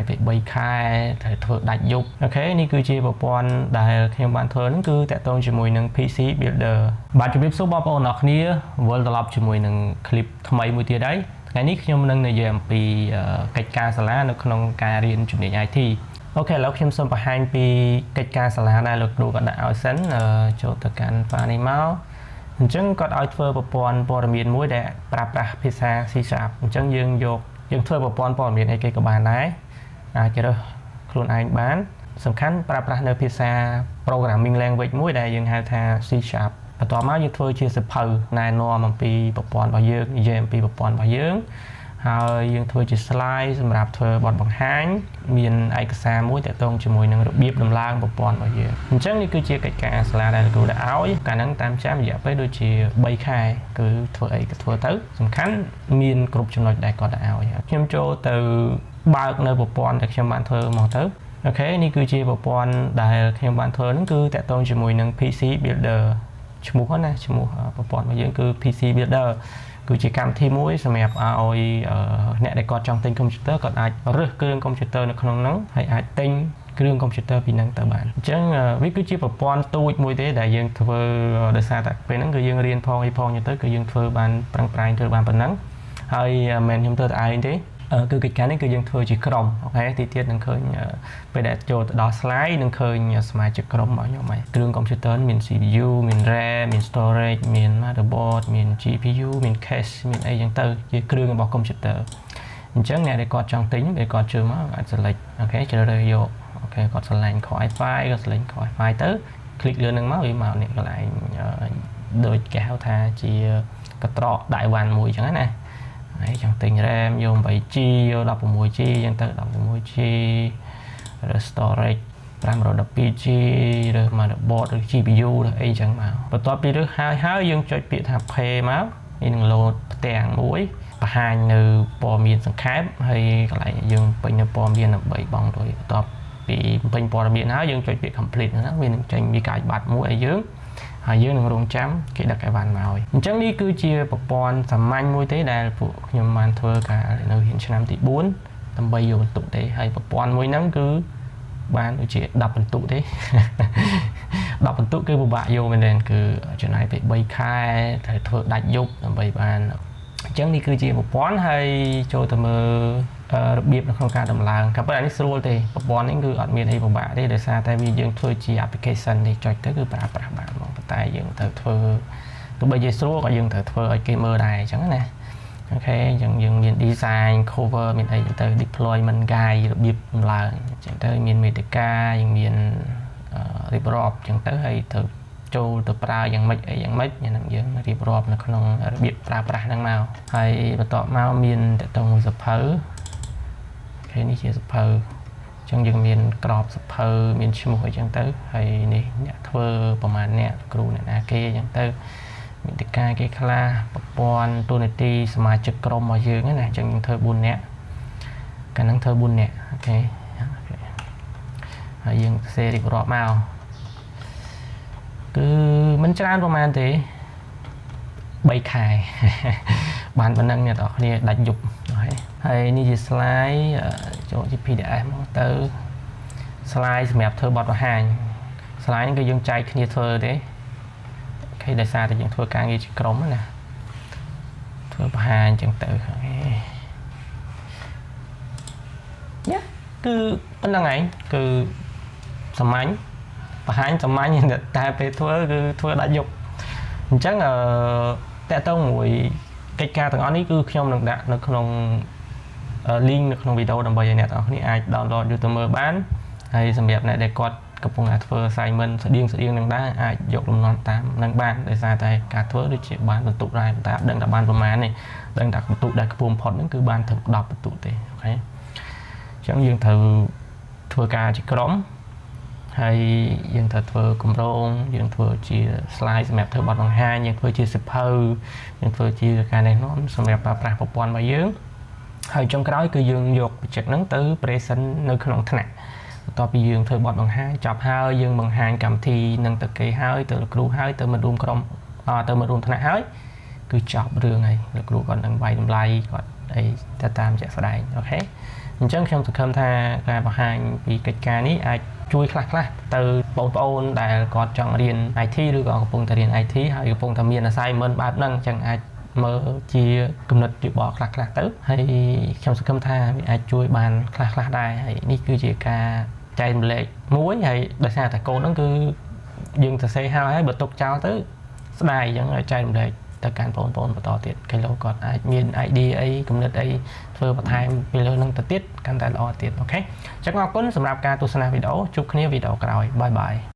ពេល3ខែត្រូវធ្វើដាច់យប់OK នេះគឺជាប្រព័ន្ធដែលខ្ញុំបានធ្វើហ្នឹងគឺតាក់ទងជាមួយនឹង PC Builder។ បាទជម្រាបសួរបងប្អូនអរគ្នាវិលត្រឡប់ជាមួយនឹង clip ថ្មីមួយទៀតហើយថ្ងៃនេះខ្ញុំនឹងនិយាយអំពីកិច្ចការសាលានៅក្នុងការរៀនជំនាញ IT។ OK ឥឡូវខ្ញុំសូមបង្ហាញពីកិច្ចការសាលាដែលលោកគ្រូក៏ដាក់ឲ្យសិនចូលទៅកាន់ file នេះមកអញ្ចឹងគាត់ឲ្យធ្វើប្រព័ន្ធព័ត៌មានមួយដែលប្រើប្រាស់ភាសា C#។ អញ្ចឹងយើងយកយើងធ្វើប្រព័ន្ធព័ត៌មានអីគេក៏បានដែរអាចរើសខ្លួនឯងបាន សំខាន់ប្រើប្រាស់នៅភាសា programming language មួយដែលយើងហៅថា C#។ បន្ទាប់មកយើងធ្វើជាសៀវភៅណែនាំអំពីប្រព័ន្ធរបស់យើងនិយាយអំពីប្រព័ន្ធរបស់យើងហើយយើងធ្វើជា slide សម្រាប់ធ្វើបទបង្ហាញមានឯកសារមួយតាក់ទងជាមួយនឹងរបៀបដំឡើងប្រព័ន្ធរបស់យើងអញ្ចឹងនេះគឺជាកិច្ចការសាលាដែលលោកគ្រូដាក់ឲ្យកាលហ្នឹងតាមចាំរយៈពេលដូចជា3ខែគឺធ្វើអីក៏ធ្វើទៅសំខាន់មានគ្រប់ចំណុចដែលគាត់ដាក់ឲ្យខ្ញុំចូលទៅបើកនៅប្រព័ន្ធដែលខ្ញុំបានធ្វើមកទៅOK នេះគឺជាប្រព័ន្ធដែលខ្ញុំបានធ្វើហ្នឹងគឺតាក់ទងជាមួយនឹង PC Builder ឈ្មោះណាឈ្មោះប្រព័ន្ធរបស់យើងគឺ PC Builder គឺជាកម្មវិធីមួយសម្រាប់ឲ្យអ្នកដែលគាត់ចង់ទិញកុំព្យូទ័រគាត់អាចរើសគ្រឿងកុំព្យូទ័រនៅក្នុងហ្នឹងហើយអាចទិញគ្រឿងកុំព្យូទ័រពីហ្នឹងទៅបានអញ្ចឹងវាគឺជាប្រព័ន្ធទូចមួយទេដែលយើងធ្វើដោយសារតែពេលហ្នឹងគឺយើងរៀនផងអីផងអញ្ចឹងទៅគឺយើងធ្វើបានប្រឹងប្រែងធ្វើបានប៉ុណ្ណឹងហើយមិនមែនខ្ញុំធ្វើតែឯងទេគឺកិច្ចការនេះគឺយើងធ្វើជាក្រុម OK ទីទៀតនឹងឃើញពេលដែលចូលទៅដល់ slide នឹងឃើញសមាជិកក្រុមរបស់ខ្ញុំហើយគ្រឿងកុំព្យូទ័រមាន CPU មាន RAM មាន storage មាន motherboard មាន GPU មាន case មានអីចឹងទៅជាគ្រឿងរបស់កុំព្យូទ័រអញ្ចឹងអ្នកដែលគាត់ចង់ទិញពេលគាត់ជឿមកអាច select OK ជ្រើសរើសយក OK គាត់ស្រឡាញ់ Core i5 គាត់ស្រឡាញ់ Core i5 ទៅ click លើនឹងមកវាមកនេះកន្លែងដូចគេហៅថាជាកត្រកដាក់អីវ៉ាន់មួយចឹងណាហើយចង់ទិញ RAM យក 8G យក 16G អញ្ចឹងទៅ 16G ឬ storage 512G ឬ motherboard ឬ GPU ឬអីចឹងមកបន្ទាប់ពីរើសហើយហើយយើងចុចពាក្យថា pay មកនេះនឹង load ផ្ទាំងមួយបង្ហាញនៅព័ត៌មានសង្ខេបហើយកន្លែងយើងពេញនៅព័ត៌មានដើម្បីបង់លុយបន្ទាប់ពីពេញព័ត៌មានហើយយើងចុចពាក្យ complete ហ្នឹងវានឹងចេញវិក័យប័ត្រមួយឲ្យយើងហើយយើងនឹងរងចាំគេដឹកអីវ៉ាន់មកឲ្យអញ្ចឹងនេះគឺជាប្រព័ន្ធសាមញ្ញមួយទេដែលពួកខ្ញុំបានធ្វើកាលនៅរៀនឆ្នាំទី4ដើម្បីយកបន្ទុកទេហើយប្រព័ន្ធមួយហ្នឹងគឺបានដូចជា10បន្ទុកទេ10បន្ទុកគឺពិបាកយកមែនទែនគឺចំណាយពេល3ខែត្រូវធ្វើដាច់យប់ដើម្បីបានអញ្ចឹងនេះគឺជាប្រព័ន្ធហើយចូលទៅមើលរបៀបនៅក្នុងការដំឡើងក៏ប៉ុន្តែនេះស្រួលទេប្រព័ន្ធនេះគឺអត់មានអីពិបាកទេដោយសារតែវាយើងធ្វើជា application នេះចុចទៅគឺប្រើប្រាស់បានហ្មងប៉ុន្តែយើងត្រូវធ្វើទោះបីជាស្រួលក៏យើងត្រូវធ្វើឲ្យគេមើលដែរអញ្ចឹងណាOK អញ្ចឹងយើងមាន design cover មានអីទៅ deployment guide របៀបដំឡើងអញ្ចឹងទៅមានមេតិកាយើងមានរៀបរាប់អញ្ចឹងទៅហើយត្រូវចូលទៅប្រើយ៉ាងម៉េចអីយ៉ាងម៉េចហ្នឹងយើងរៀបរាប់នៅក្នុងរបៀបប្រើប្រាស់ហ្នឹងមកហើយបន្ទាប់មកមានតកតងមួយសៀវភៅ OK នេះជាសៀវភៅអញ្ចឹងយើងមានក្របសៀវភៅមានឈ្មោះអីចឹងទៅហើយនេះអ្នកធ្វើប្រហែលអ្នកគ្រូអ្នកណាគេអញ្ចឹងទៅមេតិកាគេខ្លះប្រព័ន្ធទូនាទីសមាជិកក្រុមរបស់យើងណាអញ្ចឹងយើងធ្វើ4នាក់កាលហ្នឹងធ្វើ4នាក់OK ហើយយើងសរសេររៀបរាប់មកគឺមិនច្រើនប្រហែលទេ3ខែបានប៉ុណ្ណឹងអ្នកនរគ្នាដាច់យប់ហើយហើយនេះជា slide ចូលជា PDF មកទៅ slide សម្រាប់ធ្វើបទបង្ហាញ slide នេះគឺយើងចែកគ្នាធ្វើទេ OK ដោយសារតែយើងធ្វើការងារជាក្រុមណាធ្វើបង្ហាញអញ្ចឹងទៅOK យ៉ាគឺប៉ុណ្្នឹងឯងគឺសាមញ្ញបង្ហាញសាមញ្ញតែពេលធ្វើគឺធ្វើដាច់យប់អញ្ចឹងអឺតកតងមួយកិច្ចការទាំងអស់នេះគឺខ្ញុំនឹងដាក់នៅក្នុង link នៅក្នុងវីដេអូដើម្បីឲ្យអ្នកទាំងអស់គ្នាអាច download យកទៅមើលបានហើយសម្រាប់អ្នកដែលគាត់កំពុងតែធ្វើ assignment ស្តៀងស្តៀងនឹងដែរអាចយកលំនាំតាមនឹងបានដោយសារតែការធ្វើដូចជាបានបន្ទុកដែរតែអត់ដឹងថាបានប្រមាណទេដឹងតែបន្ទុកដែលខ្ពស់បំផុតហ្នឹងគឺបានត្រឹម10បន្ទុកទេOK អញ្ចឹងយើងត្រូវធ្វើការជាក្រុមហើយយើងត្រូវធ្វើគម្រោងយើងធ្វើជា slide សម្រាប់ធ្វើបទបង្ហាញយើងធ្វើជាសៀវភៅយើងធ្វើជាការណែនាំសម្រាប់ប្រើប្រាស់ប្រព័ន្ធរបស់យើងហើយចុងក្រោយគឺយើងយក project ហ្នឹងទៅ present នៅក្នុងថ្នាក់បន្ទាប់ពីយើងធ្វើបទបង្ហាញចប់ហើយយើងបង្ហាញកម្មវិធីនឹងទៅគេហើយទៅលោកគ្រូហើយទៅមិត្តរួមក្រុមទៅមិត្តរួមថ្នាក់ហើយគឺចប់រឿងហើយលោកគ្រូគាត់នឹងវាយតម្លៃគាត់អីទៅតាមជាក់ស្ដែង OK។ អញ្ចឹងខ្ញុំសង្ឃឹមថាការបង្ហាញពីកិច្ចការនេះអាចជួយខ្លះៗទៅបងប្អូនដែលគាត់ចង់រៀន IT ឬក៏កំពុងតែរៀន IT ហើយកំពុងតែមាន assignment បែបហ្នឹងអញ្ចឹងអាចមើលជាគំនិតយោបល់ខ្លះៗទៅហើយខ្ញុំសង្ឃឹមថាវាអាចជួយបានខ្លះៗដែរហើយនេះគឺជាការចែករំលែកមួយហើយដោយសារតែកូដហ្នឹងគឺយើងសរសេរហើយហើយបើទុកចោលទៅស្ដាយអញ្ចឹងឲ្យចែករំលែកទៅកាន់បងប្អូនបន្តទៀតគីឡូគាត់អាចមាន idea អីគំនិតអីធ្វើបន្ថែមពីលើនឹងទៅទៀតកាន់តែល្អទៀត OK អញ្ចឹងអរគុណសម្រាប់ការទស្សនាវីដេអូជួបគ្នាវីដេអូក្រោយ bye bye.